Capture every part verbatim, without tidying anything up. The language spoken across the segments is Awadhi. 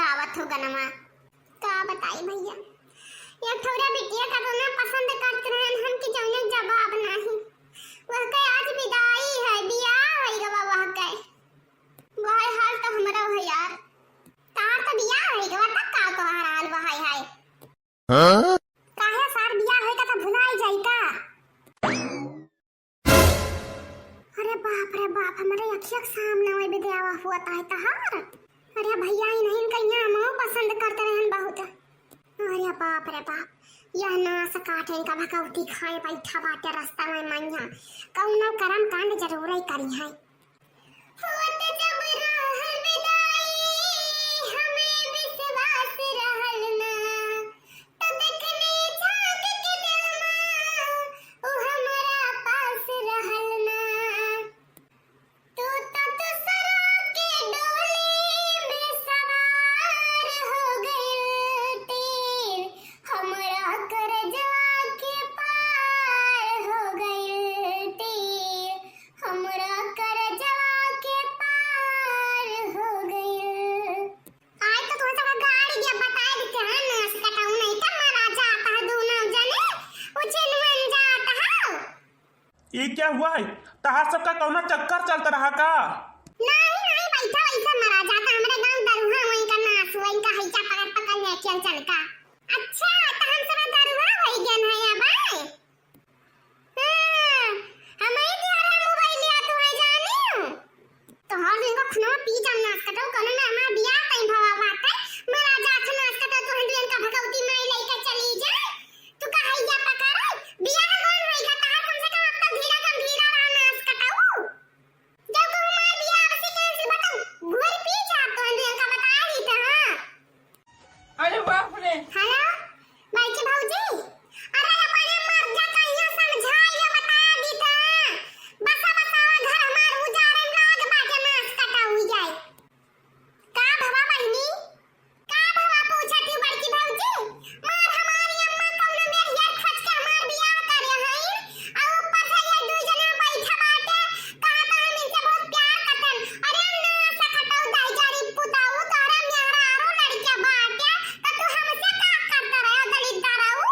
आवत हो गनमा। का बताई भैया, ये थोड़ा बिटिया का तो ना पसंद करत रहन हम कि जौने जवाब नाही। वह के आज विदाई है, बियाह होई गवा वह के। वह हाल तो हमरा है यार। तार तो बियाह होई गवा, तब का तोहार हाल वह है? हाँ? काहे सार बियाह होई का तो भुलाई जाई का? अरे बाप रे बाप, हमरे अखिया के सामने वही विद्यावा हुआ ताहे तहार। अरे भैया, इन्हीं का यहाँ मऊ पसंद करते रहन बहुत। अरे बाप रे बाप, यह नास काटे इनका भगवती खाए बैठा बाटे रास्ता में मैया। कौनो कर्म कांड जरूर ही करी है। होत जब रहल विदाई, हमें विश्वास रहल ना, तो देखने झांक के दिल में, उ हमरा पास रहल ना। तू तो दूसरा के डोली में सवार हो गइल तीर, हमरा करजवा के पार हो गइल तीर, हमरा करजवा के पार हो गइल। आज तो तुहसे का गाड़ी के बताए देते हैं, नास कटाऊ नहीं तो मरा जाता है दोनों जने, उचिन बन जाता है। ये क्या हुआ है? तहार सबका कौनो चक्कर चलत रहा का? नहीं, नहीं, बैठा वैसे मरा जाता। हमरे गांव दरुहा वहीं का नास हुआ, इनका हैजा पकड़ पकड़ लेके चल का। अच्छा, तो हम सब दरुहा वही गन है अब, आए? हाँ, हम ही दिया रहा मोबाइल लिया तू है जानी हो। तोहर दिन को खुनवा पी जाम नास कटाऊ, कोनो में हमार बियाह तई भवा बाटे। मरा जा खा नास कटाऊ, तोहन दुयन का भगवती माई लइका चली जाए। तू कहे या पकड़, बियाह कौन होई का तहार, कम से कम अब तक धीरा गंभीरा रहा नास कटाऊ। जब तू हमार बियाह बसी के से बताऊ, घोर पी जा तोहन दुयन का बताए ही त, हाँ। अरे बाप रे। हेलो, बड़की भौजी, अरे अपने मर्द का कहियो समझाइयो, बताया दी त। बसा बसावा घर हमार उजाड़े में लाग बाटे, नास कटा हुई जाए। का भवा बहिनी? का भवा पूछत ही बड़की भौजी? मार हमारी अम्मा कौनो मेर यार खोज के हमार बियाह करे हईन। आ ऊपर से ये दुई जना बैठा बाटे, कहा तो हम इनसे बहुत प्यार करतन। अरे नास कटाऊ दाई जारी पुताऊ, तोहरा मेहरारू लड़के बाटे, तो तू हमसे का करता रहे दलिद्दराऊ?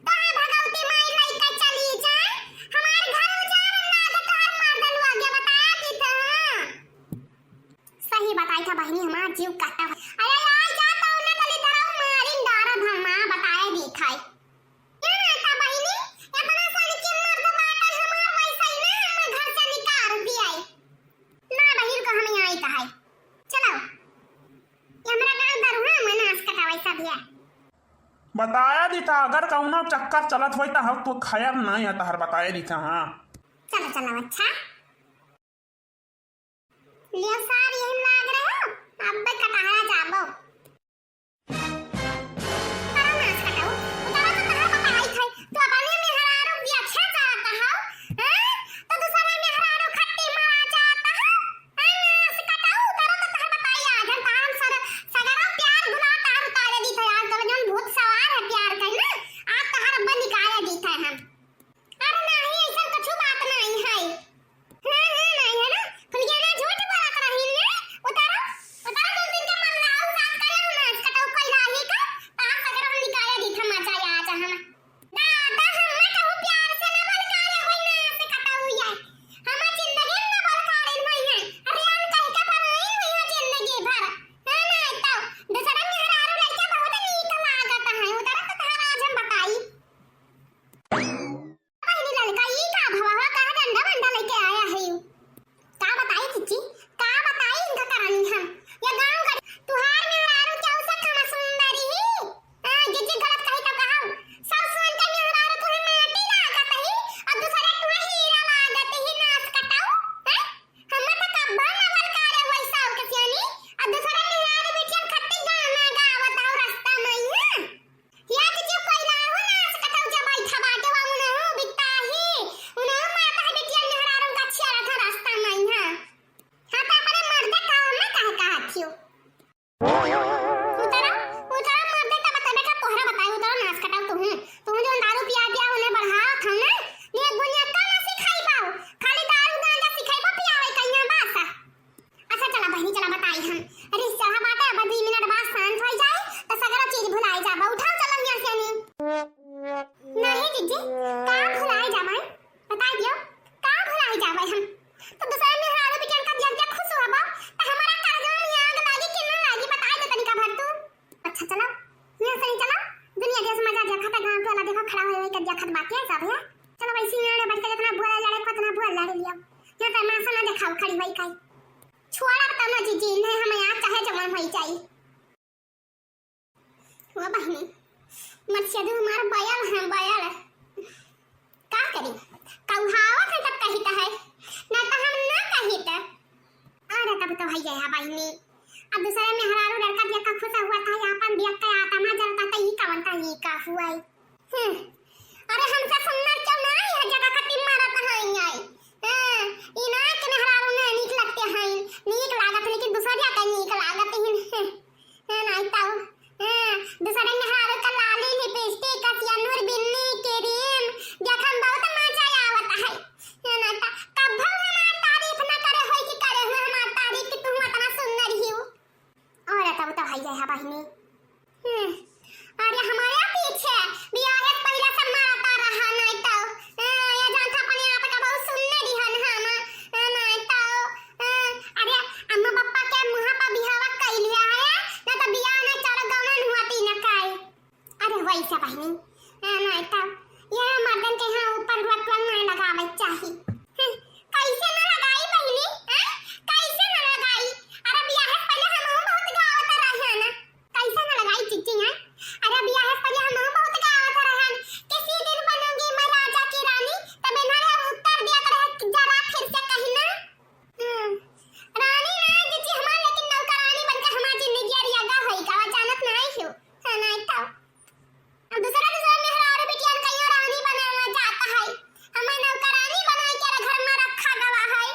तोहरा भगवती माई लइका चली जाए, हमार घर उजाड़ ना दे, तोहर मर्दन लगे बताया दी त। सही बताई था बहिनी, हमार जीव काटा है। अरे आ जा तो ना दलिद्दराऊ, मारी डारा धमा बताया दी था। क्या नाता बहिनी, इतना सन की मर्द बाटे हमार, वैसा ही ना हमें घर से निकाल दिया है। ना बहिन को हमें आई कहा है। चलो, ये हमरा गांव दरुहा में नास कटावाई सब है। बताया दी था, अगर कौनो चक्कर चलत होई त हम तो खैर नहीं है तहर, बताया दी था। हाँ, चलो, चलो, अच्छा। लियो सार, यही में लाग रहे हो, अब कटहरा जाबो। करो नास कटाऊ, उतारो तो तहार बताई खाई, तू अपने मेहरारू की अच्छा चाहता हो, हैं? तो दूसरा मेहरारू खट्टी मारा चाहता हो, हैं? नास कटाऊ, उतारो तो तहार बताई, आज हम तहार सर, सगरा प्यार गुलाब तहार उतारे दी थे, आज तोरे जौन भूत सवार है प्यार का ना, आज तहार अब्बा निकाले दी थे हम। अरे नाही, ऐसा कुछ बात नाही है। हाँ, हाँ, नाही है ना। फुलगेना झूठ बोलत रही ने। उतारो, उतारो, दो दिन के मल्लाऊ साथ खड़ी होई काई। छोड़ा तब ना जीजी, नहीं हम यहाँ चाहे जवन होई जाई। ओ बहिनी, मर्सिया दू हमार बयल है, बयल। का करी? कउहावत है तब कहित है, ना तो हम ना कहित। अरे तब तो भैया है बहिनी, अब दूसरे मेहरारू लड़का दिया का खुश हुआ था, यहाँ पर दिया का आत्मा जलता था, ई कवन था, ई का हुआ है? हम्म। अरे हमसे सुंदर क्यों ना आई है, जगह खत्ती मारत है आई। हाँ, ई ना के मेहरारू ना नीक लगते हैं, नीक लागत है, लेकिन दूसर जाके नीक लागत है। हाँ, नहीं तो, हाँ, दूसरे मेहरारू का लाली, लिपस्टिक, का सियानूर, बिन्नी, क्रीम, देखम बहुत मजा आवत है। हाँ, नहीं तो, कभो हमार तारीफ ना करे होई कि करे हुए हमार तारीफ कि तुम इतना सुंदर ही हो। और तब तो है, है बहिनी। हम्म, अरे हमारे पीछे बियाह से पहले से मारता रहा, नहीं तो, हाँ, ये जानता अपने आप का बहुत सुंदर ही हन हम, हाँ, नहीं तो, हाँ, अरे अम्मा पापा के मुँह पर बियाह कर लिया है, ना तो बियाह ना चारो गवन हुआ तीन काई। अरे वैसे बहिनी, हाँ, नहीं तो, ये मर्दन के यहाँ ऊपर रुआ तुआ नहीं लगावे चाही। हम्म, कैसे ना लगाई बहिनी, हाँ? कैसे ना लगाई? अरे बियाह से पहले हमहू बहुत गावत रहे ना। कैसे ना लगाई जीजी, हाँ? अरे बियाह से पहले हमहू बहुत गावत रहे। किसी दिन बनूंगी मैं राजा की रानी, तब इन्होंने उत्तर दिया करे, जरा फिर से कहना। हम्म, रानी ना जीजी हमार, लेकिन नौकरानी बनके हमार जिंदगी अरियागा होई का, जानत नहीं हो, हाँ, नहीं तो। अब दूसरा, दूसरा मेहरारू बिटियन कहियो रानी बनावा जाता है, हमें नौकरानी बनाई के घर में रखा गवा है।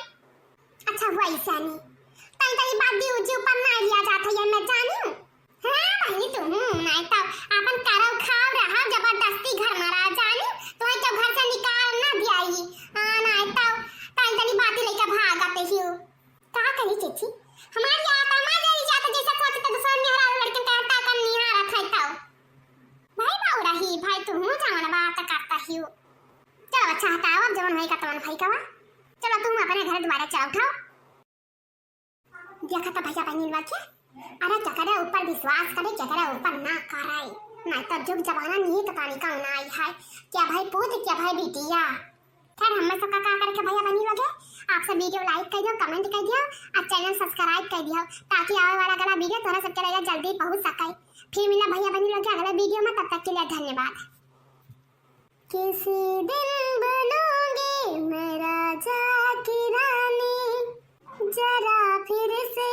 अच्छा, वैसा नहीं, तनी तनी बात दी उजी ऊपर ना लिया जाता है, मैं जानी हूँ। हाँ बहिनी, तू, हम्म, नहीं तो अपन करव खाव रहा, जबरदस्ती घर में रह जानी, तो है तो घर से निकाल ना दियाई। हाँ, नहीं तो तनी तनी बात लेके भागत ही हो। का करी चेची, हमारी आत्मा जरी जात, जैसे सोचते दूसरा मेहरारू लड़कन का ताकन निहारत है तो। भाई बाऊ रही, भाई तू हूँ जवन बात करता हियो। चलो अच्छा हटाओ, अब जवन होई का तवन होई का बा। चलो तुम अपने घर दोबारा चल उठाओ। देखा तो भैया बहिनी लोग के, अरे केकरे ऊपर विश्वास करे, केकरे ऊपर ना करे, नहीं तो जुग जमाना नहीं तो पानी का होना आई है। क्या भाई पूत, क्या भाई बिटिया। खैर, हमें सबका का करे के भैया बहिनी लोग है, आप सब video like कर दियो, comment कर दियो और channel subscribe कर दियो, ताकि आवे वाला अगला video तोहरा सबके लगे जल्दी पहुँच सके। फिर मिला भैया बहिनी लोग के अगले video में, तब तक के लिए धन्यवाद। किसी दिन बनूंगी मैं राजा की रानी, जरा फिर से